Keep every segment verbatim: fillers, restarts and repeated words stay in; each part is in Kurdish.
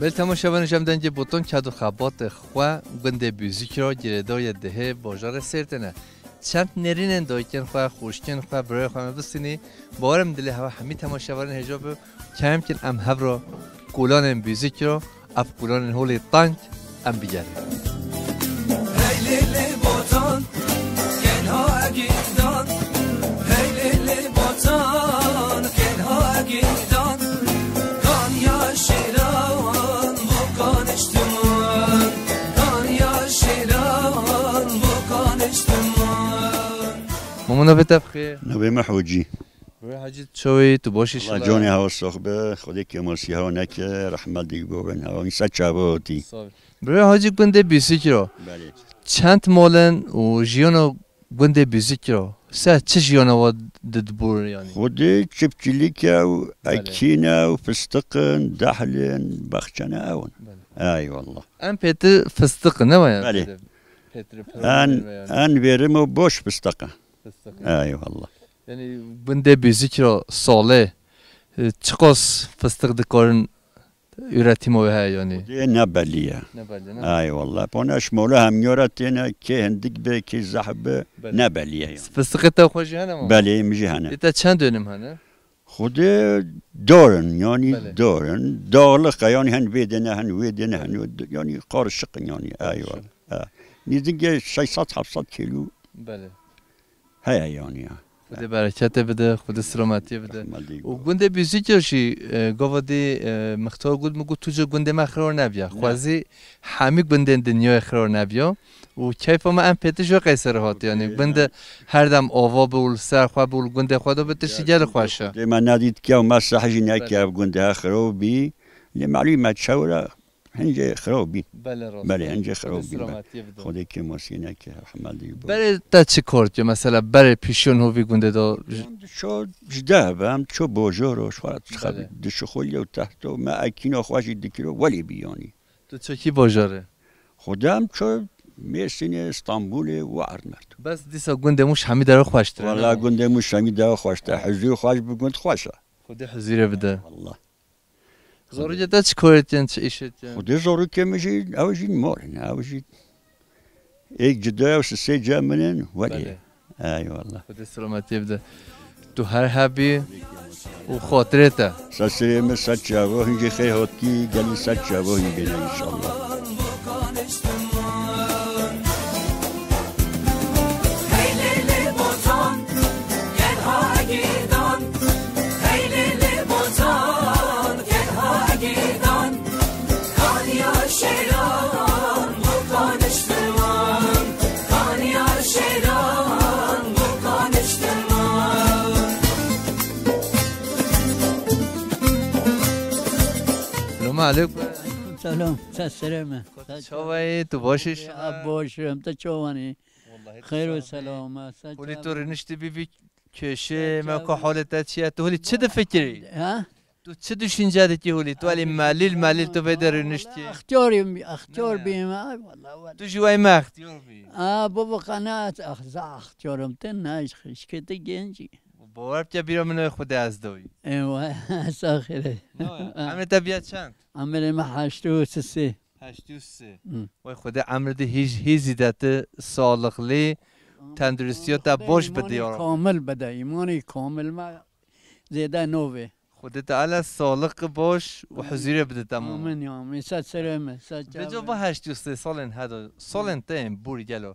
Belê temaşevanê, ji em dengê botan ked û xebatê xwe gundê Bûzîkiro girêdayê dihê bajarê Sêrtê ne. Çend nêrînên dayikên xwe, xwişkên xwe, birayê xwe me bistînî. Bawer im dilê hewa hemî temaşevanên hêja bi. Kêm kin em hev re kolanên Bûzîkiro, ev kolanên holê teng em bigerin. Hey lê lê botan, kenha gidan. Hey lê lê botan, kenha gidan. Kan ya şêlawan, bokan iştiman. Kan ya şêlawan, bokan iştiman. Mamo, navê te bi xêr? Navê me Hocî. Birê Hacî, çawî tu baş î? Allah canê hewa sax be, Xwedê kêmasî hewa neke, rehmet dî bo bin hewa, însan çava hatî. Sağ ol. Birê Hacî, gundê Bîsîkiro. Belê. Çend mal in û jiyana gundê Bîsîkiro? Ser çi jiyana wa didibûr yanî? Xwedê çiftçilik e û Belê. Ekîn e û fistiq in, dehl in, baxçe ne ew in. Belê. Eyvallah. En pêtir fistiq in, ne wa yani? Belê. Pêtir En, pêtir yanî. En verim û boş fistiq e. Fistiq. Eyvallah. Yanî gundê Bîsîkiro salê, e, çiqas fistiq dikarin üretîma wê heye yanî? Dê ne belî ye. Ne belî, ne? Eyvallah. Pona şmola hemiyora têne kê hindik be, kê zehf be, Belê. Ne belî ye yanî. Fistiqê te xwe jî hene mi? Belê, min jî hene. Ê te çend dönüm hene? Xwedê dor in, yanî Belê. Dor in. Dağlık e, yanî hin vê dene, hin wê dene, hin wê de-, yanî karışık in yanî. Karışık. Eyvallah. Ha. Nêzîkê şeş sed heft sed kîlo Belê. Heye yanî ya. Xwedê bereketê bide, Xwedê silametiyê bide. Rehmet lê Û bo. Gundê Bîzîkê jî, e, gava dî, e, mixtar got, min got, tu ji gundê me xirar nebiya. Ne. Xwezî hemî gundên dinyayê xirar nebiya. Û keyfa me em pêtir ji wê qeyserî hat, yanî Ê, gundê ne. Her dem ava bi û li ser xwe bi û li gundê xwe de bi tiştî Ya gelek gundê xweş e. Xwedê me nedît ke û me seh jî neke Belê. Ev gundê he xirab bî. Lê malûm me çewre Hincê xirab bî. Belê, rast Belê, e. Hincê Xwedê xirab bî. Be. Selametiyê bide. Xwedê kê masî neke, rehmet lê bo. Berê te çi kar dikiyo? Mesela berê pîşiyon hovî gundê de j- Em dişo ji deh be, em ço bojor o, ji xwe re Belê. Dişixuliye û tehto, me ekîna xwe jî dikiro, welê bî yanî. Tu çekî bajarê? Xwedê em ço Mêrsînê, Stenbolê, û erd merdo. Bes dîsa gundê Mûş hemî dere xweştir e, Wala ne? Gundê Mûş hemî dere xweştir. Huzûr xweş bi gund xweş e. Xwedê huzûrê bide. Wala. Zorî te çi korê dikin, çi îşê dikin? Xwedê zorî ke min jî, ew jî mor in, ew jî êk cida ew sisê cem min in, welê. Belê. Eyvallah. Xwedê selametiyê bide. Tu her hebî û xatirê te. Ser serê min, ser çava, hincê xêr hatkî, gelî ser çava hîn bêne înşallah. Selamu aleykum. Selam, ser serê me. Çawa yî, tu baş î? Ya, baş im, tu çawan î? Wallahî Xeyr û tu selamet. Hûlî tu rûniştî bî vî köşê, me ku holê te çi ye? Tu hûlî çi difikirî? Ha? Tu çi düşünce dikî hûlî? Tu elî melîl melîl tu vê de rûniştî. Extiyar im, extiyar bîm. Ay, wala, wala. Tu ji wê me extiyar bî. A, baba qenaet, ex-, za extiyar im, te ne, xişkê te genc î. Bawer bike bîra min wê Xwedê ez dawî. Ewa, saxire. Emrê te biya çend? Emrê me heştê û sê. Heştê û sê. Hı. Wey Xwedê emrê te hîj, hîj zîdeti sağlıklı, tenduristiya te baş bide ya Rabbi. Kamil bide, îmanê kamil me zêde nove. Xwedê Teala sağlık baş û huzurê bide, tamam. Amin ya, amin. Ser serê me, ser çavê me. Beco va heştê û sê salên heda, salên te yên bûrî gelo.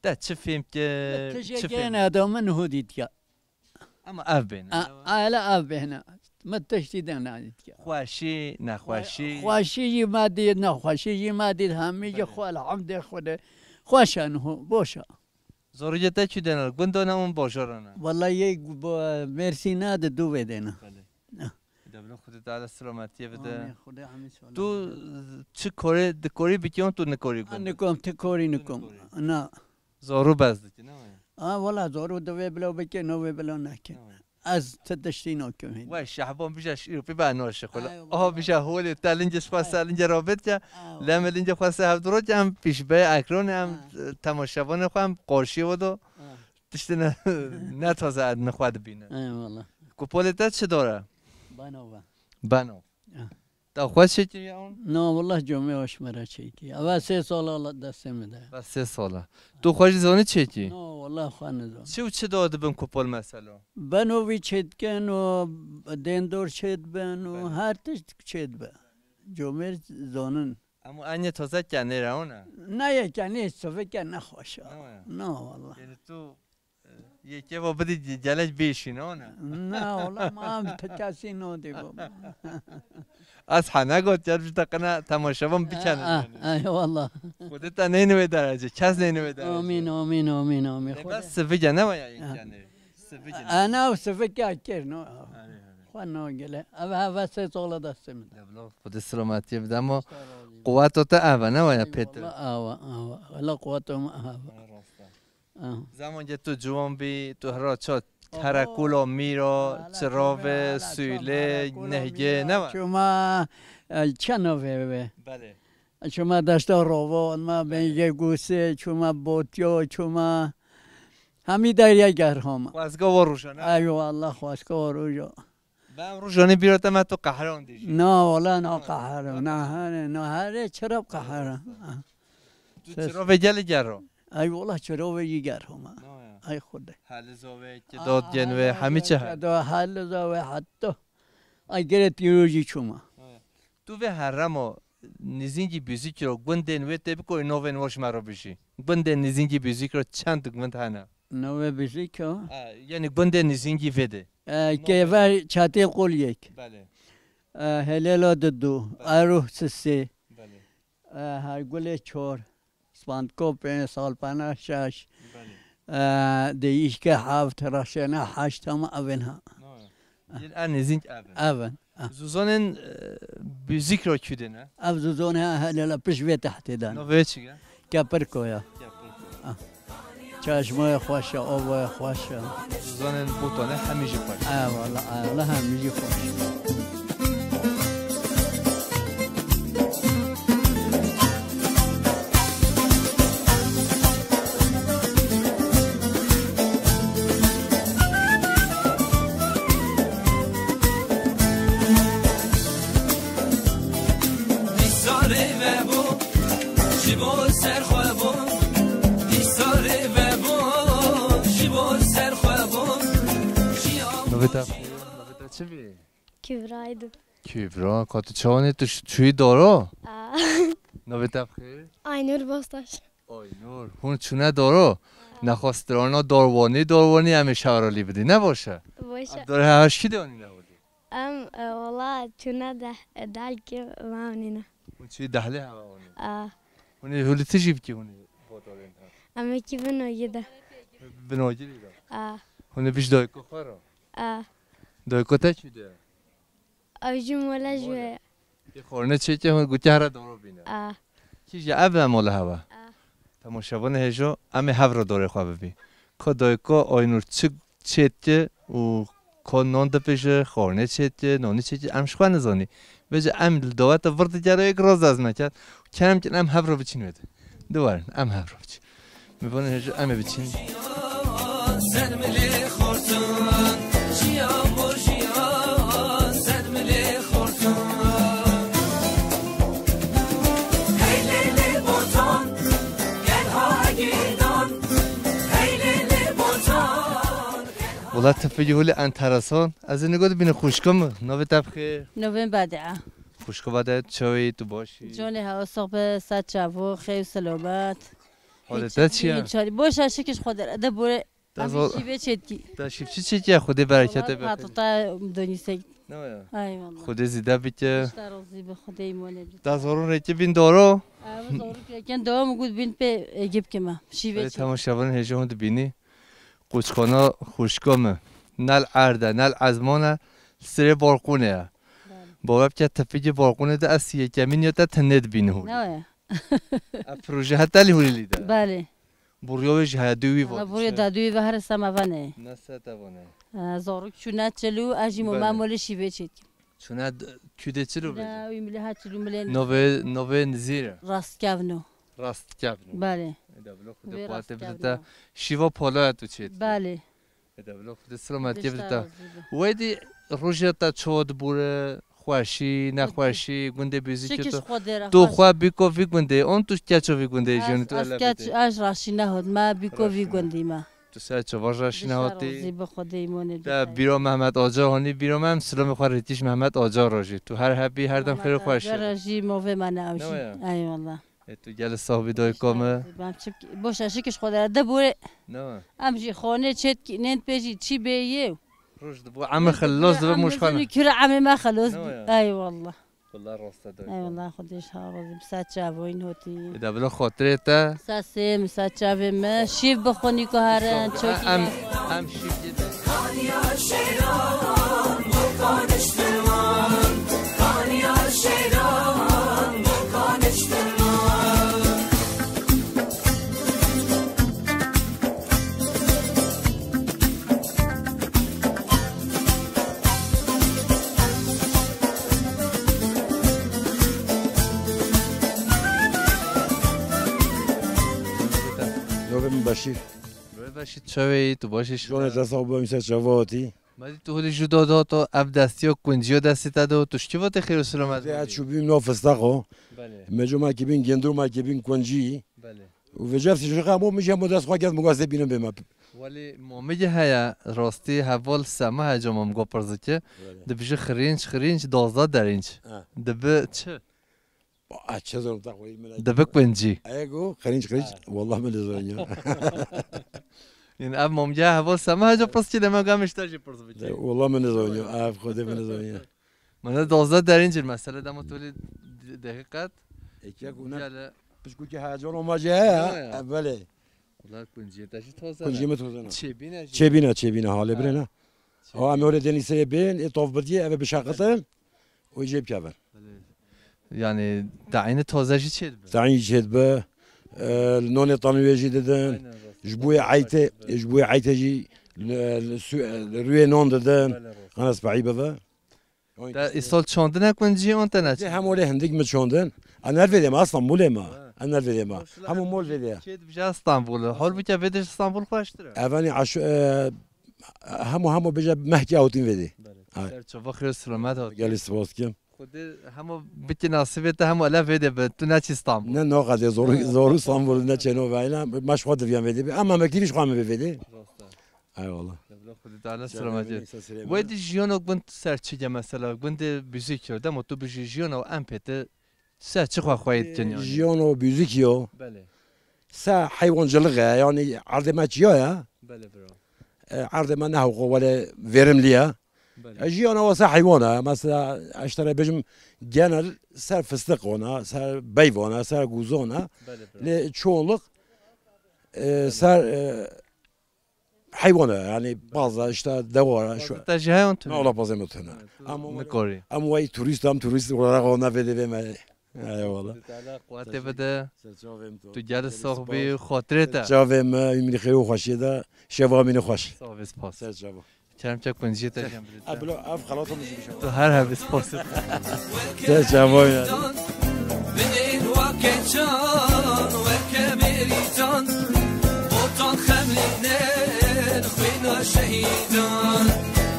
Te çi fêm ke, çi fêm? Te jê gene da min hûdî diya. Ama ev bêne. A, a, hele ev bêne. Me tiştî de nadît ke. Xweşî, nexweşî. Xweşî jî me dît, nexweşî jî me dît. Hemî jî Belê. Xwe, elhamdê Xwedê. Xweş e niho, boş e. Zorî te çi dene? Gundane û bajarane? Wallahî yek bo-, Mêrsîn ne de du vê dene. Belê. Ah. De bila Xwedê Teala selametiyê bide. Amîn, Xwedê amîn selamet. Tu çi korê, dikorî bikî, tu nikorî Ha, gund? Nikom, ti korî Tu nikom. Nikorî. Na. Zorû bez dikî, ne waya? Ha, wala zorû divê bila bike, navê bila neke. Ne waya? Ez ti tiştî nakim hîn. Wey, Şehban bije şîr pî be noşe xwe. Ay, Aha, wala. Bije holê te lingê xwe ser lingê rabet ke. Ay, wala. Leme lingê xwe ser hevdû rot ke, em pîşbeyê ekranê, em, Ha. E, temaşevanê xwe, em qarşî we do. Ha. Tiştê ne, ne taze edin xwe dibîne. Ay, wala. Kupolê te çi dore? Bano be. Bano. Ha. Te xwe çêkiriye hûn? Na, wallah comê aş me re çêkî. Eva sê sala la destê min de. Bes sê sala. Tu xwe jî zanî çêkî? Na, wallah xwe nizam. Çi û çi da dibin kupol mesela? Beno vî çêdikin û dêndor çêdibin û Belê. Her tişt çêdibe. Comêr zonin. Em û enê taze kenê re hûn e? Ne ye kenê, sivike nexweş e. Ne ye? Na, wallah. Yekê va bidî ge-, gelek bêşîn, hona? Na, wala ma em ti kesî nodî bû. Ez hene got, ger ji te qine temaşevan bikene. Ah, ah, eyvallah. Xwedê te neyni wê derece, kes neyni wê derece. Amin, amin, amin, amin. Lê Xwedê. Bes sivige ne waya Ah. Yekê ne? Sivige ne? Ana o sivike kir, no. Arê, arê. Xwe no gele. Ev heve sê sola destê min. Ya bila Xwedê selametiyê bide ama Sağ ol. Quweta te eve ne waya Pêtir? Eyvallah, ava, ava. Wala quweta min ava. Ha, rast e. Ah. Zemankê tu ciwan bî, tu hira ça Oo. Terekula, mîra, Hala çirave, çirave, hala sûlê, çirave, nehgê, mîra, ne var? Çûma, e, çi navê wê? Belê. Çûma deşta rovan, ma Belê. Bengê gûsê, çûma botyo, çûma hemî derya gerhama. Xwezga wa roja, ne? Eyvallah, xwezga wa roja. Bem rojanê bîra te me tu qehran dijî. Na, wala na qehran, na here, na here çira qehran. Tu Ses. Çirovê gelê gero. Ay wala çirovê yî gero ma. Na ya. Ay Xwedê. Heliza wê, ki dot gen wê, hemî çi he. Da heliza wê hatta. Ay gere tîrojî çûma. Na ya. Tu vê herrema nizîngî bîzîkî ro gundên wê tê bikoyî novên wa ji me re bijî. Gundên nizîngî bîzîkî ro çend gund hene? Navê Bizîka? Ha, yani gundê nizîngî vê de. E, Navê. Kêver Çatê Qolyek. Belê. E, Helêla Didu, Belê. Eruh Sisê. Belê. E, Hergulê Çor, Spandko pê, Salpana şeş. Belê. E, Deyîşke heft, Raşena heşt, ama evên ha. Navê. Yên en nizîng ev in. Ev in. Ah. Zûzanên, e, bîzîk ra kû de ne? Ev zûzanê he, hele la pişt vê tehtê de ne. Navê çi ye? Kepirko ya. Kepirko. Ah. Çeşmayê xweş e, avayê xweş e. Zûzanên Botanê hemî jî xweş. Eyvallah, eyvallah, hemî jî xweş. Dîsa rê vebû, ji bo ser xwe bû. Dîsa rê vebû, ji bo ser xwe bû. Navê te xêr, navê te çi bî? Kübra'ydım. Kübra, ka tu çawanê tu ş-, çûyî doro? Aa. Navê te xêr? Aynur Bostaş. Aynur, hûn çûne doro? Nexwe strana dorwanî, dorwanî em ê şewralî bidî, ne baş e? Baş e. Em dor he haşkî de anî ne holî? Em, e, wala çûne de, e, dalkê me anîne. Hûn çûyî dehlê heva anî? Aa. Hûn ê holî tu jî bikî hûn ê botalên he? Em ê kî bin ogî de. Bin ogî de? Aa. Hûn ê bij dayko xwe re? Aa. Dayko te çû de? Ew jî mole ji Mole. Wê. Yê xwarine çêke hûn gotiye here doro bîne. A. Kî jî ev e mole heva? A. Temaşevanê hêjo, em ê hev re dorê xwe bibî. Ko dayika Aynur çi çêdike û ko nan dipêje, xwarine çêdike, nanî çêdike, em ji xwe nizanî. Vêce em li daweta vir digere yek rast dest me kerd. Kerem kin em hev re biçîn wê de. Di werin, em hev re biçîn. Min vana hêja em ê biçin. Wela tifilî hûlê enteresan. Ez ê nigo dibînim xwişka min. Navê te bi xêr? Navê min Bedi'a. Xwişka Bedi'a, tu çawa yî, tu baş î? Canê hewa sax be, ser çavo, xêr û selamet. Holê te çi ye? Hiç, hiç, boş e, şikiş xwe der. De bore. Te zor-, şîvê çêdikî. Te şîv çi çêkiye, Xwedê bereketê be. Patata donîsek. Ne ya? Ay wallah. Xwedê zîde bike. Te razî be, Xwedê îmanê bike. Te zorûn rêkî bîn doro? Ev zorûk rêkên doro, min got bîn pê, e, gê bikime. Şîvê çê. Temaşevanên hêja hûn dibînî. Qoçkana xwişka min. Ne li erd e, ne li ezman e, li serê balqûnê ye. Bale. Bawer bike tifîkê balqûnê de ez yekemîn ya te tenê dibînim hûrî. Ne ya? Ev proje heta lî hûrî lî de. Bale. Burya wê ji herdû wî ve. Burya dadû wî ve her sema vane. Ne sete vane. E, zarok çûne çilû, ez jî Bale. Mama molê şîvê çêdikim. Çûne d-, kûdê çilû bêje? Ne, wî milê ha çilû milê ne. Navê, navê nizîr e. Rastkevno. Rastkevno. Bale. Eda bilo Xwedê Wê quwetê bide Rastkevno. Te. Şîva pala tu çêdikî. Bale. Eda bilo Xwedê selametiyê bide te. Wê dî rojê te çawa dibûre, Xweşî, nexweşî, gundê bîzikê tu. Çikiş xwe dêre Tu xweş. xwe bîko vî gundê, on tu keço vî gundê jiyonî tu Ez, ez ele keç, bidê. ez raşî nehot me, bîko vî Raşî ne. gundî me. Tu ser çava raşî Dişa nehotî. razî bi Xwedê îmonê Te bide. bîro Mehmet Acar honî, bîro me em silomê xwe rêtîş Mehmet Acar rojî. Tu her hebî, her dem xêr û Mehmet xweşî. Acar rojî movê me ne ew Ne jî. waya? Eyvallah. E, tu gelê sax bî dayika me. Bam çik, boş e, şikiş xwe dere de bûrê. Ne wa? Em jî xonê çêt ki, nên pê jî çi bê yê. Roj dibo, eme xelos dibe muşxane. Kira eme me xelos Ne bi. wa ya? Eyvallah. Wallah rast e dayika. Eyvallah, Xwedê ji ha razî bi. Sa çavoyîn hotî. E, de bila xatirê te. Sa sêm, sa çavê me. Şîv bixwinî ku herin, Em, çokî. em şîv jê de. Navê min Beşîr. Navê Beşîr, çawê yî, tu baş î? Jonê te sax bû, em ser çava hatî. Me dî tu holî jû do do to ev destiyo kunciyo destî te do, tu şkî votê xêr û silamet Dê bî. Çûbîm no fistaqo. Belê. Mecû ma kibîn, gendur ma kibîn kuncî. Belê. Û vêca fişiqa mo, min jî hemû dest xwe kerd, min gostê bînin bê me. Welê mamê heye, rastî heval sema heca mam go pirzikê. Belê. Dibijî xirinç, xirinç, dozda derinç. Ha. Dibi çi? Ba, çi zorim ta xwe min. Dibi kuncî. Ego, xirinç, xirinç. Ha. Wallah min nizaniya. Yin ev mamya heval sema heca pirzikê de me gam işte jî pirz bikê. Wallah min nizaniya. Ev xwedê min nizaniya. Mana dozda derinç, mesela dema tu li de-, dehiqet. Eke ku ne Gele. Pişkûkê heyecan o ma jî heye. Ya, ya. E, belê. Wala kunciyê te jî toze ne? Kunciyê me toze ne. Çêbîne jî. Çêbîne, çêbîne, halê Ha. birê ne. Çêbîne. Ama öyle denizeye bin, e, tof bidiye, eve bişaqitin. O jê bikevin. Belê. Yani, taînê toze jî çêdibe. Taîn jî çêdibe. E, nonê tanûyê jî didin. Aynen, rast. Ji bo yê eytê, ji bo yê eytê jî, e, su-, e, rûyê non didin. Belê, rast. Xana spehî bibe. Te îsal çandine kuncî an te neçe? Hem olê hindik mi çandin. An nervê de ma, Stenbolê ma. Ha. An nervê de ma. Hemû mol vê de. Kê dibije Stenbol. Halbuki vê de ji Stenbol xweştir e. Evanî aş-, e, hemû, hemû bêje mehkî awtîn vê de. Belê. Ha. Ser çava xêr selamet hat. Gelî spas kim. Xwedê hemû bikî nasîbê te hemû ele vê de be. Tu neçî Stenbol. Ne, ne qadê zor, zor Stenbol ne çêno vayla. Maş xwe diviyan vê de be. Ama mektî vîş xwe me vê de. Rast e. Eyvallah. Devlet Xwedê Teala selamet. Wê di jiyana gund ser çi ye mesela? Gundê bîzikî yo. Dema tu bijî jiyana em pê te ser çi xwe xweyî dikin yani? Jiyana bîzikî yo. Belê. Ser heywancılık e, yani erdê me çiya ya. Belê bira. E, erdê me ne hewqo wele verimli ya. Belê. E, jiyana wa ser heywan e. Mesela, işte bêjim genel ser fıstık ona, ser beyv ona, ser guzon e. Belê bira. Lê çoğunluk, e, ser, e, Heywana, yani bazı işte devara şu. Te jî heyon tu? Ne ola bazı mı tane? Ama Nikorî. Ama vay turist, am turist olarak ona vede ve me. Eyvallah. Teala quwetê bide. Serçavê mi to. Tu gel sox bi xatirê te. Serçavê mi, ümrî xeyr û xweşiyê de, şeva min xweş. Sağ ol, spas. Serçava. Kerem çek kunciyê te jî em bidî te. Ablo, ev xelatê min jî bişe. Tu her hebî spas. Te çavan ya. Binên weke can, weke mêrî can, botan xemlînin xwîna şehîdan,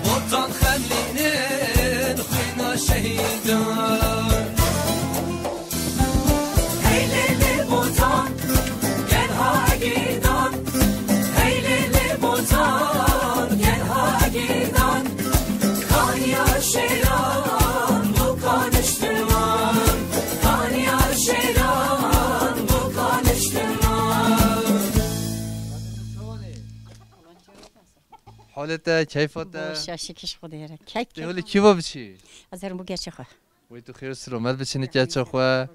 botan xemlînin xwîna şehîdan. Hey lê lê botan, gel ha girdan. Hey lê lê botan, gel ha girdan. Kaniya şêran, bu konuşturman. Kaniya şêran, bu konuşturman. Halê te, keyfa te? Boş ya, şikiş Xwedê re. Keyf, Te holê keyf. Kî va biçî? Ez herim bu gerçek xwe. Wê tu xêr û silamet biçînî keça xwe.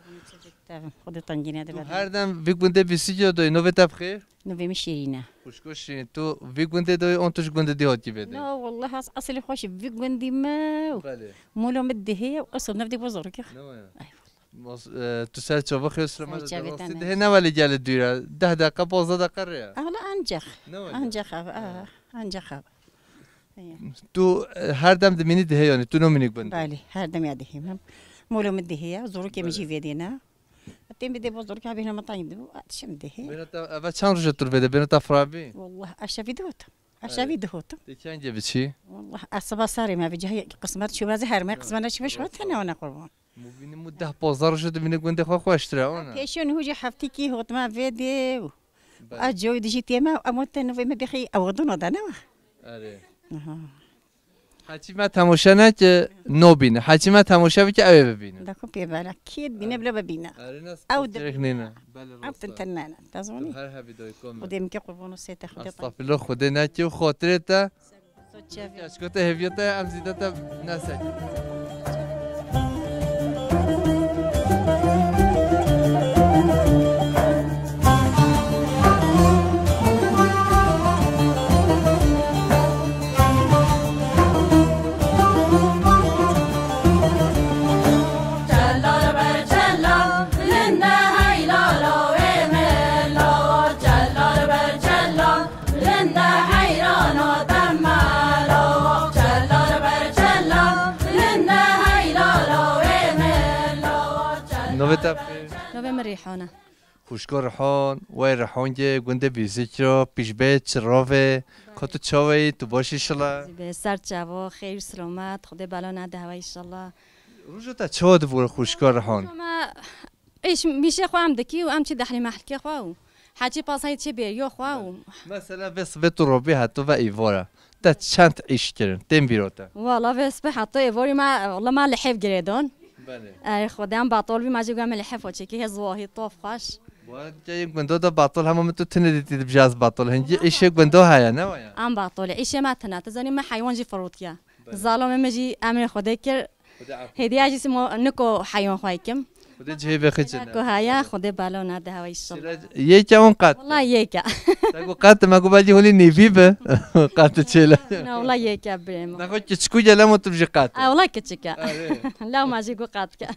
Tevim, Xwedê tengînê de Tu bede. Her dem vî gundê bîsîkê doyê, novê te bi xêr? Novê min Şîrîn e. Xwişko Şîrîn, tu vî gundê doyê, an tu ji gundê dî hatî vê de? Na, wallah, ez esilê xwe ji vî gundî me. Belê. Mola min dihê û esil navê dê bozorikê. Ne waya? Ay, wallah. Mas-, e, tu ser çava xêr û silamet Ser çavê te rastî ne. Dihê ne welê gelê dûr e. Deh deqa, pazdeh deqa rê ye. Ewla ancak. Ne waya? Ancak ev, Ha. a, ancak ev. Eye. Tu, e, her dem dimînî dihê, yanî tu nomînî gund? Belê, her dem ya dihê me. Mola min dihê ya, zorokê min Belê. Jî vê dê ne. Tem bi dê bo zorokê ha bêhna min tayîn dibû, a, şim dihê. Bêhna te, eve çend roj e tu vê dê, bêhna te firabî? Wallah, eşe vê dê ot. Eşevî dihotim. Tê kengê biçî? Wallah, ez siba serê me bi cihê qismet çû, ez her me qismet neçû, şuwa tene wana qurban. Mubînî mu deh pazdeh roj dimîne gundê xwe xweştir e, wana. Pêşûn hûjî heftîkî hotime vê dê û Belê. A coy dijî tême, em wate nivê me bixî ew dino de ne wa? Erê. Aha. Heçî me temaşe neke, no bîne. Heçî me temaşe bike, ew ê bibîne. Da ku pê bela. Kê bîne bile bibîne. Erê, nas Ew de- direk nîne. Belê, Ew rast e. Tin tenene. Te zanî? Tu her hebî dayîko me. Xwedê min ke qurban û sê te Xwedê. Estağfirullah, Xwedê neke û xatirê te. Soçevi. Eşko te hêviya te em zîde te nesekin. Navê te bi xêr? Navê min Rîhan e. Xwişko Rihan, wey Rihangê gundê Bîzîkro, pîşbê çi rovê, ko tu çaweyî, tu baş îşila? Zî be, ser çavo, xeyr, selamet, Xwedê bela nede hewa inşallah. Roja te çawa dibûre xwişko Rihan? Ama îş, mîşê xwe em dikî û em çi dehlî mehlkê xwe û heçî pasayê çi bêriyo xwe û Mesela vê sibê tu robî heto ve îvora. Te çend îş kirin? Tên bîro te? Wala vê sibê heto êvorî me, wala me lihêv girêdon. Belê. Ey Xwedê em batol bî, me jî guya me lihêv o çekî, hê ziwahî tof xweş. Bu arada yê gundo da batol hema min tu tine dîtî dibijî ez batol. Hingî îşê gundo heye, ne waya? Em batol e. Îşê me tine. Tu zanî me heywan jî firûtiye. Belê. Zalomê min jî emrê Xwedê kir. Xwedê afû. Hêdî ez jî simo niko heywan xwe kim. Xwedê cihê bixî çi ne? Ku heye, Xwedê bela nede hewa inşallah. Yeke on qat. Wala yeke. Te ku qat, me ku belkî holî nîvî bi. Qat çêle. Na, wala yeke birê min. Nexwe kiçikû gele mo tu jî qat. A, wala kiçik e. Arê. Law ma jî ku qat ke.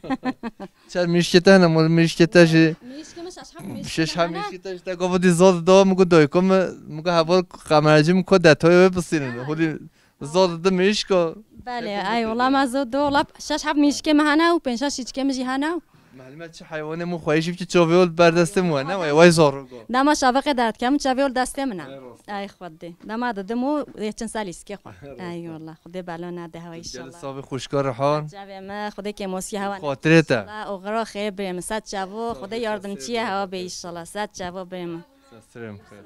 Çer mirîşkê te hene, mor mirîşkê te jî. Mirîşkê min şeş heb mirîşkê Şeş heb hene. Mirîşkê te jî te govo dî zor do, min ku doyko mi, min ku heval kameracî min ku detoyê wê bisînin. Holî Zor di mirîşko. Belê, ay wala me zor do, wala şeş heb mirîşkê me hene û pênc şeş şîçkê me jî hene. Mehlime çi heywanê min xweyî jî çavê ol ber destê min ne, way, way zor go. Dema şaveqê derdikem çavê ol destê min e. Ay Xwedê. Dema didim û yê çin ser lîskê xwe. Ay wala, Xwedê bela nede hewa inşallah. Sabê xwişka Rihan. Çavê me, Xwedê kêmosiya hewa. Xatirê te. La oxira xêr birê min, ser çavo, Xwedê yardimçiye hewa bê inşallah. Ser çavo birê min. Sestirê min xêr.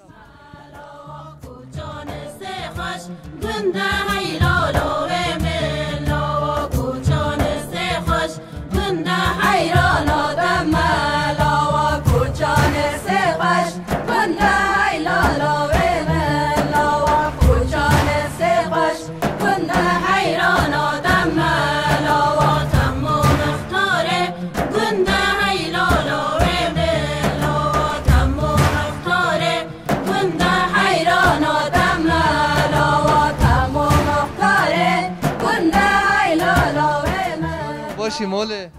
Başî molê.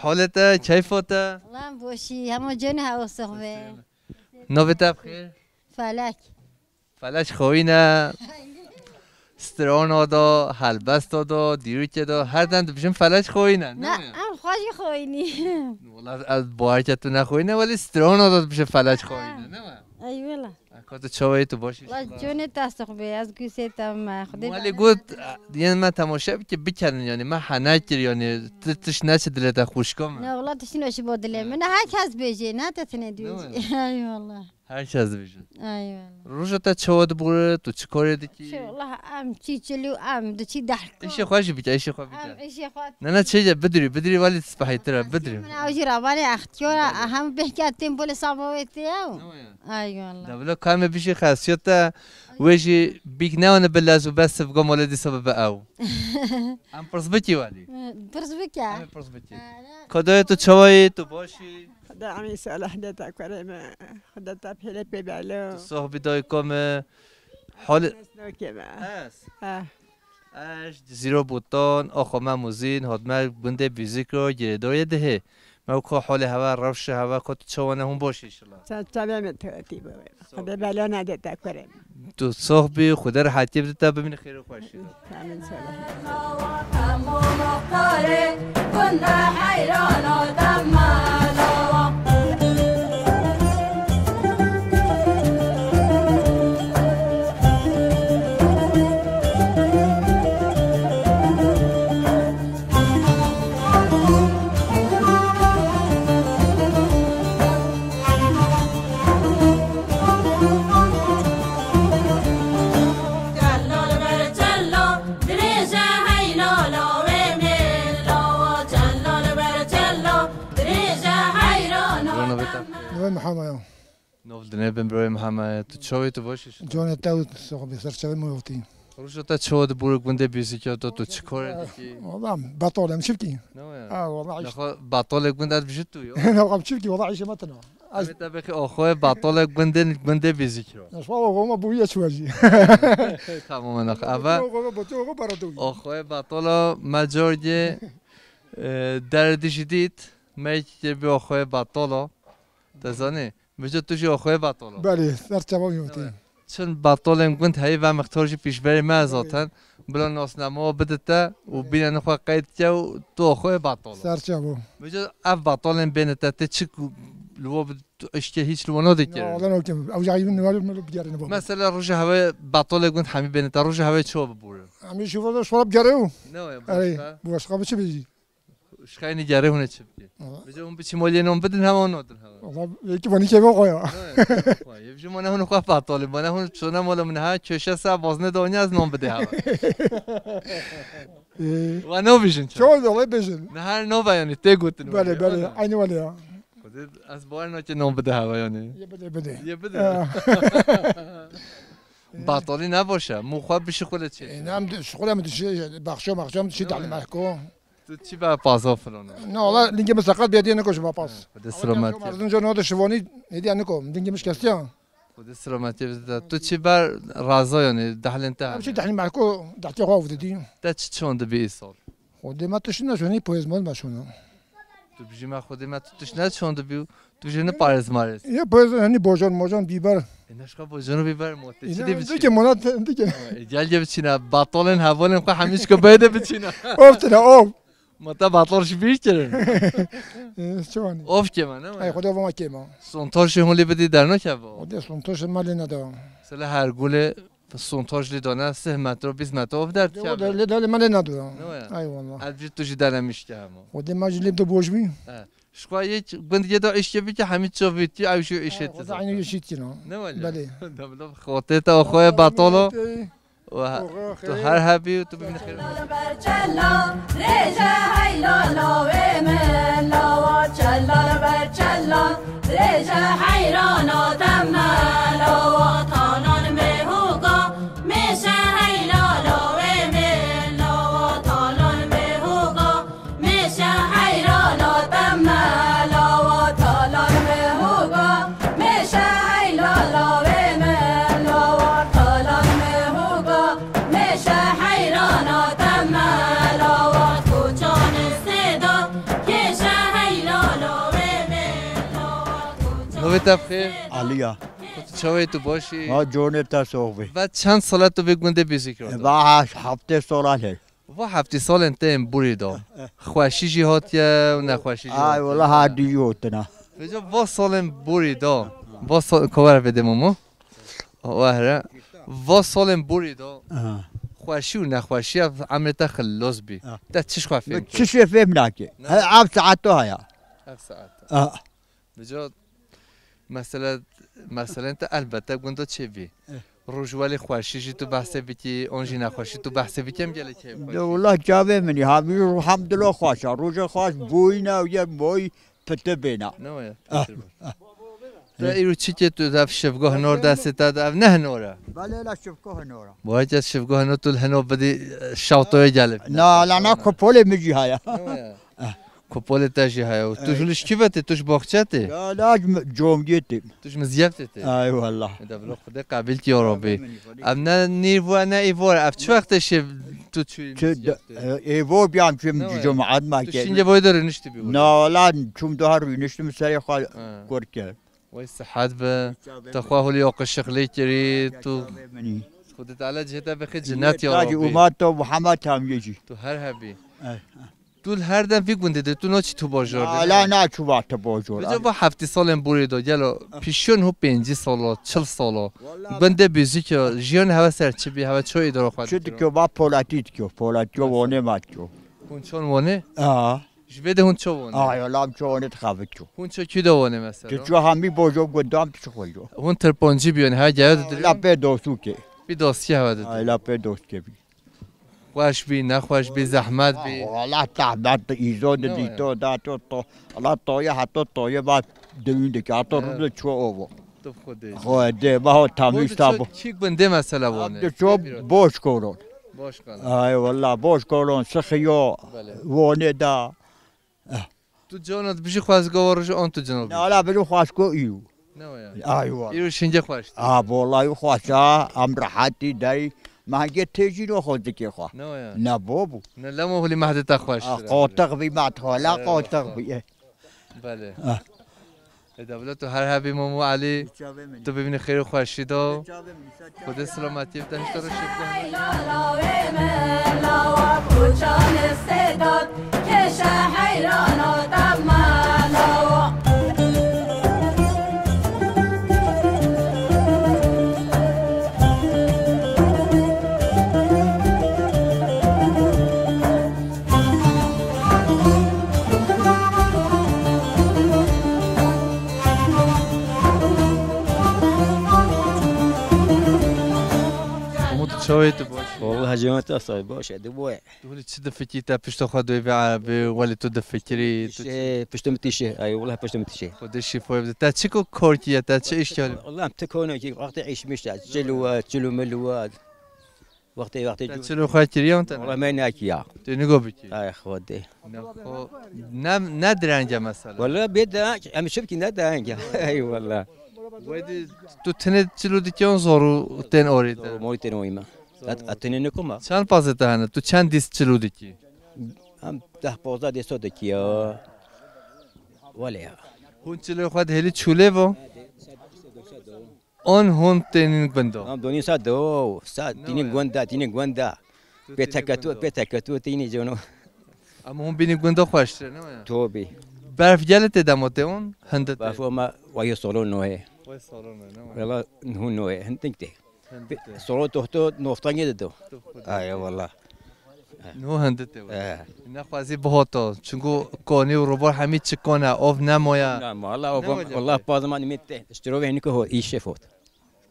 Holê te, keyfa te? Lan boşî, hema cene hewa soxbe. Navê te bi xêr? Felek. Felek xwîne. Strana da, helbesta da, dîrokê da, her dem dibijin felek xwîne. Ne, em xwe jî xwînî. Wala ez bawer ke tu nexwîne, welî strana da dibijin felek xwîne, ne mi? Ey wela. Ka tu çawayî tu baş î? La conê te sox be, ez gusê te me, Xwedê Wali got, yên me temaşe bike bikerin, yani me hene kir, yani ti tiş neçi dilê te xwişka me. Ne wala tiştî neşi bo dilê min. Ne her kes bêjê, ne te tine dû. Eyvallah. Her kes dibêje. Eyvallah. Roja te çawa dibûre, tu çi karê dikî? Çi, wala em çî çilî û em di çî dehko. Îşê xwe jî bike, îşê xwe bike. Em îşê xwe. Ne, ne, çêce bidirî, bidirî welî spehîtir e, bidirî. Min ew jî ravanê extiyora, hem bêhke tên bolê sabawê tê ew. Eyvallah. Da bila ka em ê bişî xesiyet te, wê jî bîk newane bi lez û bes sivgo mole dîsa bibe ew. Em pirs bikî welî. Pirs bike. Em ê pirs bikî. Ka dayê tu çawayî, tu başî? Xwedê emî salih de te kurê me. Xwedê te pêlê pê belo. Tu soh bî dayîko me. Hol- Kes nokê me. Ez. Ha. Ez ji Cizîro Botan, axa me Muzîn, hatime gundê Bîzîkro, girêdayê dihê. Me weka holê hewa, rewşê hewa, ka tu çawa ne hûn baş î inşallah. Sen çavê min tewetî bû. Xwedê bela nede te kurê. Tu soh bî, Xwedê rehetiyê bide te, bimîne xêr û xweşî de. Amin, selamet. Navê te? Navê Mihama ya. Nov dinê bin birayê Mihama ya. Tu çawa yî, tu baş î? Canê te û soxbê ser çavê min yotî. Roja te çawa dibûre gundê Bîzîkê de, tu çi karê dikî? Wala betal em çi bikî? Ne ya? Ha, wala işte. Naxwe betalê gund ez bijî tu yo. Naxwe çi bikî, wala işê me tena. Ez Em ê te bixî axwe betalê gundê, gundê Bîzîkê. Ez wala xwe me bûye çû jî. Tamam, naxwe. Eve Xwe me bûye, xwe bara dû. Axwe betala me cargê, e, der dijî dît, me yekî bi axwe betala. Te zanî? Vêca tu jî axwe betala. Belê, ser çava yotî. Evet. Çend betalên gund heyî ve mixtar jî pîşberî me zaten. Bila nasnama bidite û bîne xwe qeyd ke û tu axwe betal. Ser çava. Vêca ev betalên bêne te, tê çi ku li we bi-, tu eşkê hîç li we nadikir? Ya, Allah nakim. Ew jî eyî nû min bigerîne baba. Mesela roja hewê betalê gund hemî bêne te, roja hewê çawa bibûre? Hemî şûva da şûva bigerê û. Ne ya, Erê, başka? Bu başka bir şey bêjî. Şixeynî gerê hûn ê çi bikî? Aha. Vêca hûn biçî moliyê non bidin hewa, nadin hewa? Valla belki bana keyfe koya. Vay, vay, vêca mane hûn xwe betalî, mane hûn çona mola min ha, köşe sa bazne de onya ez non bidê hewa. Ee. Wa no bijin ço? Çoğu da olay bejin. Ne her no ve yani, tê gotin. Belê, belê. Aynı wale ya. Xwedê ez bawer nake non bide hewa yani. Ye bide, bide. Ye bide. Ha. Betalî ne baş e. Mu xwe bişixule çê. E, nam şixule mi dişi, baxşo maxşo mi dişi, dali mehko. Tu çi be paza filan? Ne ola, lingê mi seqet bê, hediye niko ji me pas. Xwedê selamet. Erzin jo no de şivonî, hediye niko. Lingê mi şikestiya. Xwedê selametiyê bide. Tu çi ber raza yani, dehlên te? Em çi dehlî merko, dehtê xwe avdidî. Te çi çon dibî îsal? Xwedê me tişt neşonî, poyezmon me şona. Tu bijî me Xwedê me tu tişt neçon dibî û tu jê niparêz marêz. Ye poyez, hani bojon mojon, bîber. E, neşka bojon û bîber motê. Çi dê biçî? Dike mona dike. E, gel gel biçîne. Batalên hevalên xwe hemî çika bê de biçîne. Of tine, of. Ma te batal ji bîr kirin. E, çi wanî? Of ke me, ne? Ay, Xwedê ova ma kêma. Sontaj jî hûn lê bidî dernakeve. Xwedê sontaj ma lê neda. Sele her gulê sontaj lê dane sih metro, bîst metro of derdikeve. Xwedê lê dalê ma lê neda. Ne ya? Ay wallah. Ez jî tu jî denemîş ke hema. Xwedê ma jî lê bide boj bî. E. Ji xwe yek gund yê de îşkê bike hemî çavîtî ew jî îşê tu. Xwedê aynı işit kino. Ne wele? Belê. Xotê te xwe batalo. Û he-, tu her hebî û tu bibînî xêr. Çella ber çella, rêje heyla lawê min, lawa çella ber çella, rêje heyrana deme, lawa talan me hoga, mêşe heyla lawê min, lawa talan me hoga, mêşe heyrana deme, lawa talan me hoga, mêşe heyla lawê min, lawa talan me hoga. Mêşe heyrana te me, lawa koçanê sêda, kêşe heyla lawê me, lawa koçanê Navê te bi xêr? Aliya. Ku tu çawa yî, tu baş î? Ha, conê te sox bê. Ve çend sala tu vê gundê bîzîkî ra? Va heftê sala lê. Va heftê salên te yên borî da. Eh, eh. Xweşî jî hatiye û nexweşî jî hatiye. Ay, wala her du jî hotine. Vêca va salên borî da. Va sal-, kawera vê dê Momo. Wahre. Va salên borî da. Aha. Xweşî û nexweşiya emrê te xilos bî. Ah. Te çi ji xwe fêm kir? Çi ji fêm nake. Ne? He, ev saet o haya. Ev saet. Ah. Vêca mesele, meselên te elbette gunda çêbî. Eh. Roj welê xweşî jî tu behsê bikî, an jî nexweşî tu behsê bikî, em gelek heye xweşî. De wela çavê min î, ha, vî elhamdulillah xweş e. Roja xweş bûyî ne û ye moy piti bêne. Ne waya? Ah, pişir bû. Ah. Te îro çi kê tu ev şivgoh hinor destê te de, ev ne hinor e? Belê, la şivgoh hinor e. Bu heke şivgoh hinor tu li hinor bidî, e, şawtoya gelê. Na, la na kupolê min jî haya. Ne waya? Ah. Kupolê te jî heye û tu, ey, hûn ji kî ve tê? Tu ji baxçe tê? Ya, la ji mi-, comcê tê. Tu ji Mizyev tê tê? Ay wallah. Ê de bila Xwedê qebîl kî ya Rabbî. Amîn, Xwedê. Em ne nîv we ne îvor. Ev çi wextê şê tu çûyî Mizyev tê? E, êvor biyam çûm cumaet ma kê. Tu şînge boy de rûniştî bî. Na, wala çûm daha rûniştim serê xwe kur kir. Wey sihet be. Te xwe hûlî oqişiqlê kirî, tu Xwedê Teala cihê te bixê cennet ya Rabbî. Taci umat to Muhammed tam yecî. Tu her hebî. Eh. Tu li her dem vî gundê de, tu naçî tu bajar de? Ala naçû va tu bajar. Vêca va heftê salên borî de, gelo pîşiyon hû pêncî sala, çil sala. Gundê bîzîk ya, jiyan heve ser çi bî, heve ço îdara xwe dikir? Çi dikir, va polatî dikir, polatî yo, wonê ma dikir. Hûn çon wonê? Ha. Ji vê de hûn ço wonê? Ay, wala em ço wonê dixavik ço. Hûn ço kî de wonê mesela? Tu ço hemî bojo gundam tu çi xwe yo. Hûn tirponcî biyon, ha, gaya de. La pê dostûkê. Pê dostkê heve de. Ay, la pê dostkê bî. Xweş bî, nexweş bî, zehmet bî. Wala zehmet, îzo de dîto da to to. Wala toye heta toye ba dewîn dike, heta rû de ço ovo. Tu xwe dê. Xwe dê, ba ho tamî sta bo. Çi gundê mesela wone? De ço boş kolon. Boş kolon. Ay wala boş kolon, sıxıyo. Belê. Wone da. Tu cona tu bijî xwezgo roj on tu cino. Ne, ala bijî xwezgo îw. Ne o ya. Ay wala. Îro şinge xweş. A, wala îw xweş a, em rehetî dey. Mange têjî no xwe dikê xwe. Ne o ya. Ne bo bu. Ne lemo huli mehdê te xweş. A, qotiq bî mehdê xwe, la qotiq bî. Belê. Ê, devlet tu her hebî Momo Elî. Tu bibînî xêr û xweşî de. Xwedê selametiyê bide, hişta re şêf bide. Umut, çawa yî, tu baş î? Wallahî cemaat, sahi baş e, tu boye. Tu hûn çi difikî, te pişta xwe duyê vê erebê, welê tu difikirî, tu çi? Tişê, pişta min tişê, ay wallahî pişta min tişê. Xwedê şîfayê bide. Te çi ku kor kiriye, te çi îş kiriye? Wallahî em ti kor nekî, wextê îş miş e, çil û, çil û mil û. Wextê, wextê. Te çilo xwe kiriye te? Wala me nekiya. Tu nigo bikî. Ay Xwedê. Ne xo, ne, ne direnge mesela. Wala bê de, em şibkî ne direnge. Ey wala. Wedî tu tenê çilo dikî, zor û tên orî te. Zor û morî tên orî me. Et, et tenê nikuma. Çend pazê te hene? Tu çend dîs çilo dikî? Em deh pazda dîso dikî ya. Wele ya. Hûn çilo xwe dihêlî çûlê vo? On hûn tênin gundo. Am donî sa do, sa tînin gunda, tînin gunda. Pê teketu, pê teketu tînin cono. Ama hûn bînin gundo xweştir, ne ya? Tobî. Berf gele tê demo tê hûn, hinde tê. Berf ma wayo solo noye. Way solo noye, ne? Valla hûn noye, hindin tê. Solo tohto noftan yedi do. Ay wala. No hende te. Eh. Nexwazî bihoto. Çunku konî û robor hemî çi kona, ov nemoya. Na, wala ov, wala paz man mit te. Ştirove niko ho, îşe fot.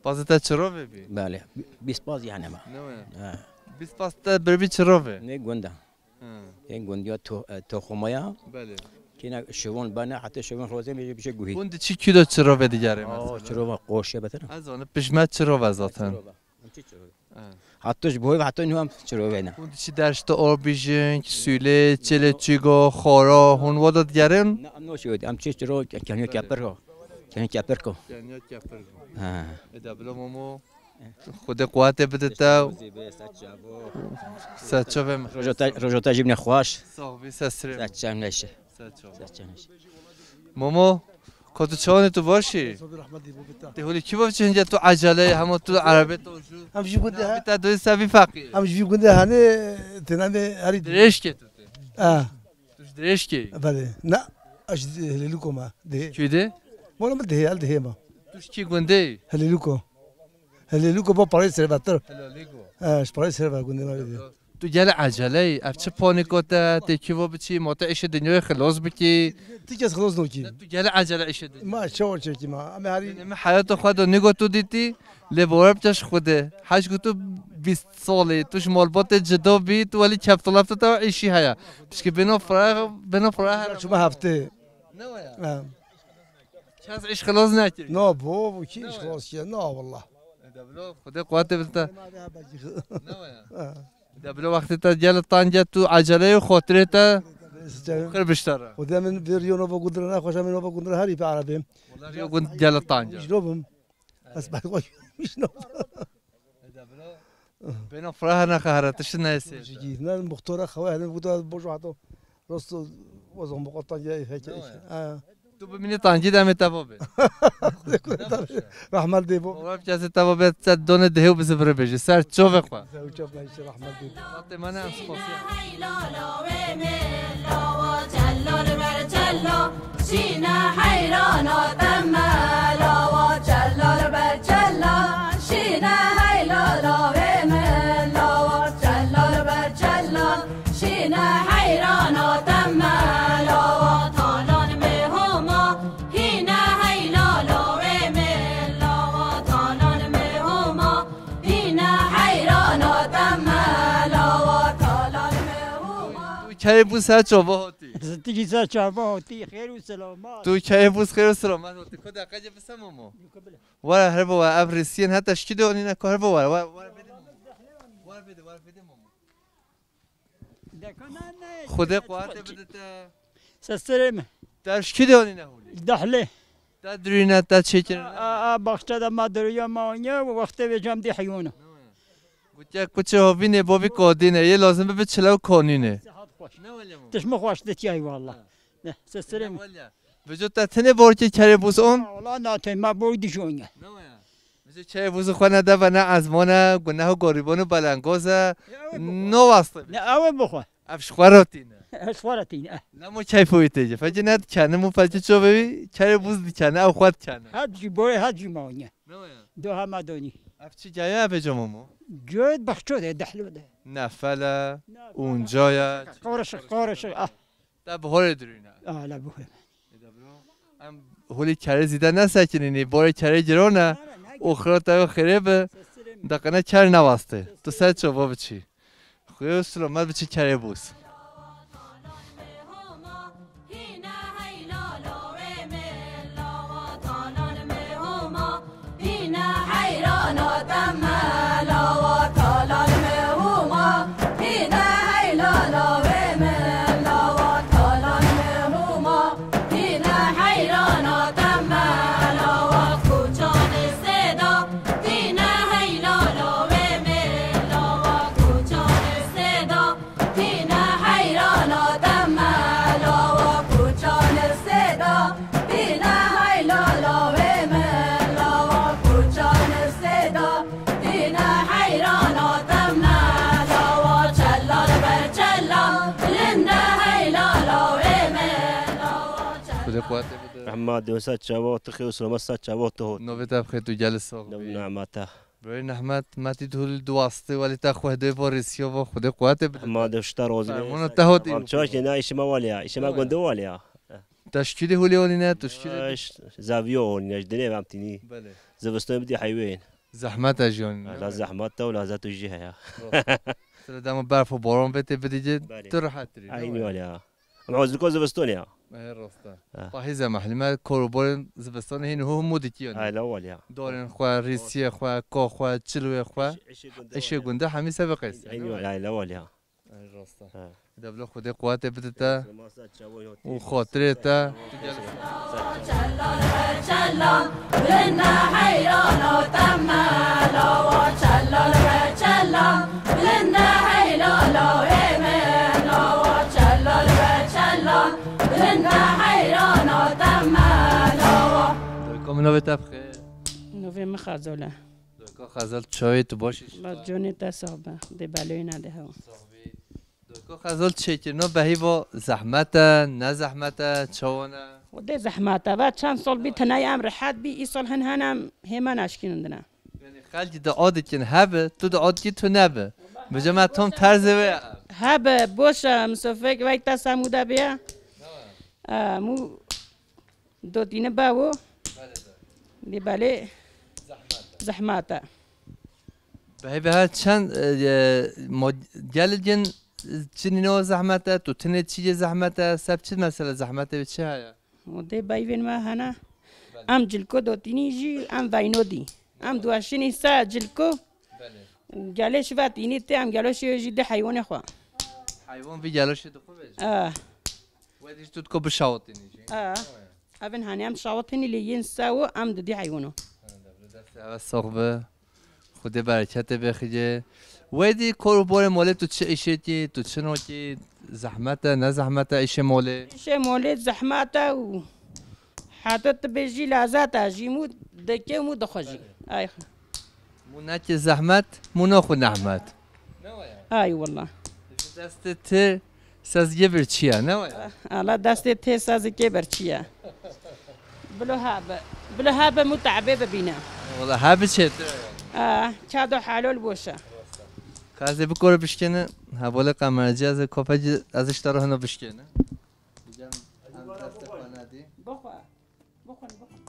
Pazê te çirove bî? Bale. Bîst paz yani ma. Ne ya? Ha. Bîst paz te bir bir çirove. Ne gunda. Ha. En gundiya to, e, toxumaya. Bale. Kina şivon bana, hatta şivon roze mi bir şey guhi. Hûn diçî kî do çirove digere mesela? Çirova qoşe betena. Ez onu pijme çirove zaten. Çirova. Em çi çirove? Ha. Hatta ji boy hatta nu em çirove ne. Hûn diçî derşte orbijin, sule, çele çigo, xoro, hûn wada digerin? Ne, em no şey, em çi çiro, kenyo kepir ho. Kenyo kepir ko. Kenyo kepir ko. Ha. E da bilo momo. Xwedê quwetê bide te. Ser çavê min. Rojota, rojota jî bine xweş. Sax bî, ser sirê min. Ser çavê min neşe. Ser çavê. Ser çavê min neşe. Momo, ko tu çawanî, tu baş î? Sabî rahmetî bû bita. Te holî kî bavçe hinca tu eceleyê hema tu erebê to jû? Em jî gundê he. Bita doyê sevî feqîr. Em jî gundê hene, tename herî. Dirêj ke tu te. Ha. Tu ji dirêj ke. Belê. Ne, ez ji Helêlûko me. Dihê. Kî de? Mala min dihê, el dihê me. Tu ji kî gundê yî? Helêlûko. Helêlûko bo parayê servetir. Helêlûko. Ha, ji parayê servet gundê me dihê. Tu gelê eceleyî. Ev çi ponîko te, tê kîvo biçî, ma tu îşê dinyayê xilos bikî? Ti kes xilos nokî. Tu gelê ecele îşê dinyayê. Ma çawa çekî ma? Em herî. Min heyata xwe de nigo tu dîtî. Lê bawer bike ji Xwedê. Hej ku tu bîst salî, tu ji malbatê cida bî, tu welî keptolafta te îşî heye. Pişkî bêno fireh, bêno fireh. Çima heftê. Ne waya? Ha. Kes îş xilas nekir. Na bo, bu kî îş xilas kiye? Na wallah. E, de bilo, Xwedê quwetê bide te. Ne waya? Ha. De bilo wextê te gel tenge tu eceleyê û xotirê te xir biştera. Xwedê min bir yo nova gundira, ne xweşa min nova gundira herî bi erebê. Wala yo gund gel tenge. Jiro bim. Ez ber xwe jino. Bêna fira her nexe here, tişt neyse. Jigî, ne muxtora xewe hele bu da bojo hato. Rosto wazon bu qatan ya heke. Ha. Tu bimînî tangî demê te bo be. Rahmet dê bo. Ora kesê te bo be, te done dehe û bizi bire beji. Ser çove xwe. Ser çove xwe, rahmet dê. Te mane em spasiya. Şîne heyrana te me lawa, çellal ber çellal. Şîne heylala wê min lawa, çellal ber çellal. Şîne heyrana te me lawa, talan me homa. Hîne heylala wê min lawa, talan me homa. Hîne heyrana te me lawa, Kerê bûz ser çava hatî. Tu jî ser çava hatî, xêr û selamet. Tu kerê bûz xêr û selamet hatî. Ku deqece bise mamo. Were her bo were, ev rîsiyên heta şikî de onîne ku her bo were. Were, were bêde mamo. Were bêde, were bêde mamo. Deka ne, ne. Xwedê quwate bide te. Seserê me. Te şikî de onîne holî. Dahlê. Te dirîne, te çêkirine. A, a, baxçe de ma diriya ma onye, wextê vêcam dî heywana. Gotiye kuçê hovînê bovî kodîne, yê lazim bibe çile û konîne. Sihat xweş. Ne wele mamo. Tişme xweş de tiyay valla. Ha. Ne, seserê me. Wele. Vêco te tenê borkê kerê bûz on? Wala na te ma bor dijon ya. Ne wele. Vêco kerê bûz xwe ne deve ne ezmone, guneh û gorîbon û belengoz e. Ya, ew ê bixwe. No waste. Ne, ew ê bixwe. Ev ji xwe re tîne. Ev ji xwe re tîne, eh. Lemo keyfê wî tê. Fekî ne dikene, mu fekî ço vevî, kerê bûz dikene, ew xwe dikene. Hat jî boyê, hat jî mawniye. Ne waya? Do hema donî. Ev çi gaya ev ê cama mo? Göt baxço de, dehlo de. Nefele, unca ya. Qarışık, qarışık, ah. Te bi holê dirûne. Ah, la bu. Ê de bro, em holê kerê zîde nesekinînî, borê kerê giron e. Û xirata yo xêrê bi. Deqene ker newaste. Tu ser çava biçî. Xwê û silamet biçî kerê bûz. Xwedê quwetê bide. Rehma de wisa çava tu xêr û selamet sa çava tu hot. Navê te bi xêr tu gelî sax bî. Nehmeta. Birayê Nehmet, me tî dihulî duwastê welî te xwe hidê va rêsiya va Xwedê quwetê bide. Hema de şta rozî. Fermana te hot. Çaş ne, işime waliya, işime gunde waliya. Te şkîlî hulî onîne, tu şkîlî. Zaviyo onîne, ji dinê vem tînî. Belê. Zivistan bidî heywen. Zehmet e jiyan. La zehmet te û la zet û jî heye. Sira dema berf û boran vê tê bidî, tu rehet tirî. Eynî waliya. Em hozirko zivistonê ya. Ê, rast e. Ha. Pahîze mehlî me kor û borên zivistonê hîn û hû hemû dikî yanî. Ay, la wal ya. Dorên xwe, rîsiyê xwe, ko xwe, çilwê xwe. Îşê, îşê gundê. Îşê gundê hemî se biqeyse. Ay, la wal ya. Ay, rast e. Ha. Devlo Xwedê quwetê bide te. Û xatirê te. Doyka min navê te bixêr. Navê min Xezol e. Doyka Xezol, çawê tu baş î? Ba, canê te sax be. Dê beloyê nede hewa. Sax bî. Doyka Xezol, çêkirina behî va zehmet e, ne zehmet e, çawa ne? Xwedê zehmet e. Va çend sal bî tenê em rehet bî, îsal hin hin em hêma neşkînin dine. Yanî xelkî dua dikin hebe, tu dua dikî tu nebe. Bi cema tom terzê wê. Hebe, boş e, misafek vey te semû de bê. E, mû dotîne be wo. Belê be. Dê belê. Zehmet e. Zehmet e. Behê be ha çend, e, e, mo-, gelê din, e, çinîno zehmet e, tu tinê çî ye zehmet e, seb çi mesele zehmet e, çi heye? O dê beyvên me hene. Belê. Em cilko dotînî jî, em veyno dî. Em duwaşinî se cilko. Belê. Gelê şiva tînî tê, em gelo şê jî dê heywanê xwe. Heywan vî gelo şê dixwe vê jî? Ah. Wê dî tu diko bişawitînî jî? Ah. Evin hanî em şawitînî lê yên se û em didî heywan o. Destê eve sax be. Xwedê bereketê bêxîce. Wê dî kor û borê molê tu çi îşê kî, tu çi nokî, zehmet e, ne zehmet e îşê molê? Îşê molê zehmet e û heta tu bêjî lezet e jî mû dikê mû dixwe jî. Ay. Mû neke zehmet, mû naxwe nehmet. Ay wela. Ji destê tê sezgê bir çiye, ne waya? Ala destê tê sezgê bir çiye. Bilo habe. Bilo habe mû te'bê bibîne. Wela habe çêtir. Ah, kado halol boş e. Ka ez ê bikore bişkêne, hevalê kameracî ez ê kopecî ez ê ji te re hino bişkêne. Diyeceğim, em destê xwe nedî. Bixwe. Bixwin, bixwin.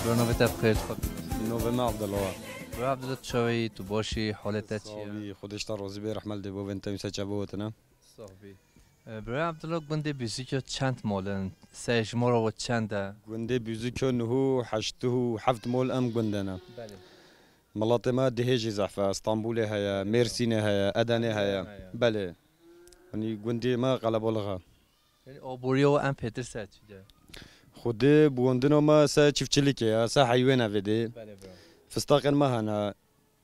Bro, navê te bi xêr, tu xwe bî. Navê me Abdullah. Bro Abdullah, tu çawa yî, tu baş î, halê te çi ye? Sağ ol, Xwedê ji te razî be, rehmet lê bo vên te, wî ser çavê we tine. Sax bî. E, Bro Abdullah, gundê Bûzîkyo çend mol in? Sey ji mora we çend e? Gundê Bûzîkyo nihû heştû heft mol em gund de ne. Belê. Miletê me dihê jî zehf e, Stenbolê heye, Mêrsînê heye, Edenê heye. Heye. Belê. Yanî gundê me qelebalix e. Yanî aboriya we em pêtir ser çi de? Xwedê bi wendina me ser çiftçilikê ye, ser heywên evê dê. Belê bro. Fistaqên me hene.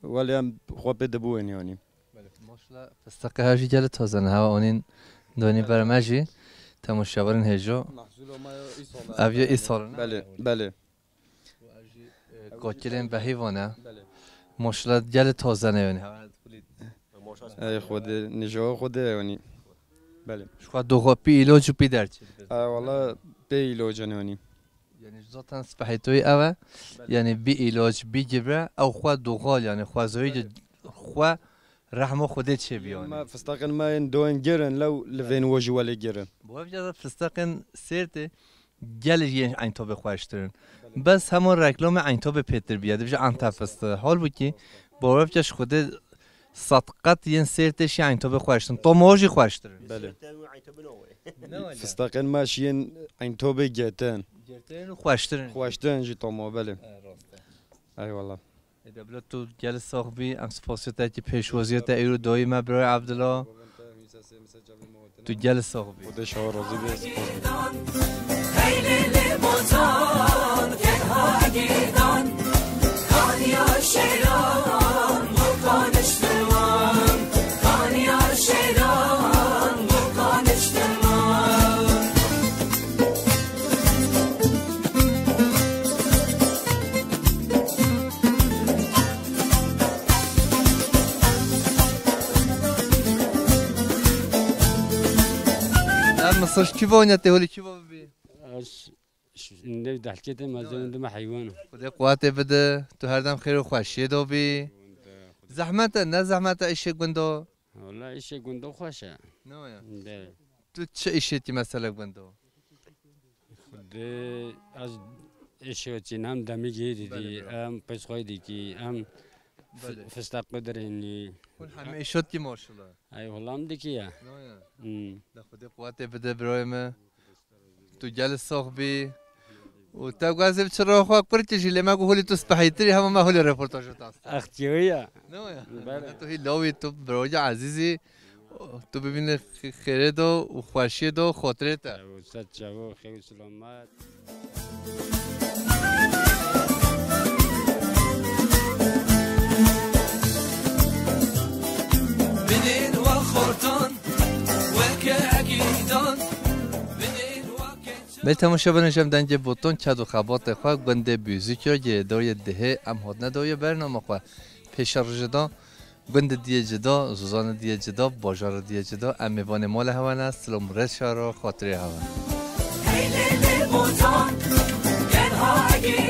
Welê em xwe pê dibuên yanî. Belê. Maşallah, fistaqê her jî gelê taze ne. Hewa onîn donî ber me jî. Temaşevanên hêjo. Mehsûla me ya îsal e. Ev ya îsal ne? Belê, belê. Û ev jî, e, kokilên behîvan e. Belê. Maşallah gelê taze ne yanî. Hewa kulî. Ey Xwedê, nijaba Xwedê yanî. Belê. Ji xwe doxa pî îloc û pî derçe. E, wala pê îloc e yanî. Yanî zaten spehîtoyî ev e. Belê. Yanî bî îloc, bî gibre, ew xwe doxal, yanî xwezayî Belê. Xwe rehma Xwedê çêbî yanî. Me fistaqên me yên doyên girin, lew li vên we jî welê girin. Bi hev ya fistaqên Sêrtê gelê yên Eyntabê xweştir in. Belê. Bes hema reklamê Eyntabê pêtir bîye, dibêje Antep fistî. Halbûkî, bi hev ya ji Xwedê sed qet yên Sêrtê şî Eyntabê xweştir in. Toma jî xweştir in. Belê. Ne wele? Fistaqên me şiyên Eyntabê getin. Getin û xweştir in. Xweştir in jî toma, belê. E, rast e. Eyvallah. Ê de bila tu gel sax bî, em spasiya te kî pêşwaziya te îro dayî me birayê Abdullah. Tu gel sax bî. Xwedê şawa razî be, spas. Em misir kî va ne tê holî kî va bibî? Ez ş-, ş-, ne dehkete mezin dime heywan. Xwedê quwetê bide, tu her dem xêr û xweşiyê de bî. Zehmet e, ne zehmet e îşê gundo? Wala îşê gundo xweş e. Ne ya? De. Tu çi îşê tî mesela gundo? Xwedê ez îşê çîn em demî gê didî, Belê, bira. Em pêşxwey dikî, em fi-, Belê. Fistaq bidirênî. Hûn hemî îşot kî maşallah. Ay, wala em dikî ya. Ne ya? Hmm. De Xwedê quwetê bide birayê me. Tu gel sax bî. Û te ku ez ê bi çira xwe qur kişî, lê me ku holî tu spehîtirî, hema me holî reportajê te asta. Extiyayî ya. Ne ya? Belê. Ne tu hî lawî, tu birayê ezîzî, tu bibîne xê-, xêrê de û xweşiyê de, xotirê te. Ew, ser çav û xêr û selamet. Binên wa xortan, weke egîdan, binên wa keç- Belê temaşevanên, ji em dengê botan, ked û xebatê xwe gundê Bûzîkyo, girêdayê dihê, em hatine dawiyê bernama xwe. Pêşerojê de gundê diyê cida, zozanê diyê cida, bajarê diyê cida, em mêvanê mala hewa ne, silav û rêz şara, xatirê hewa. Hey lê lê botan, gel ha egî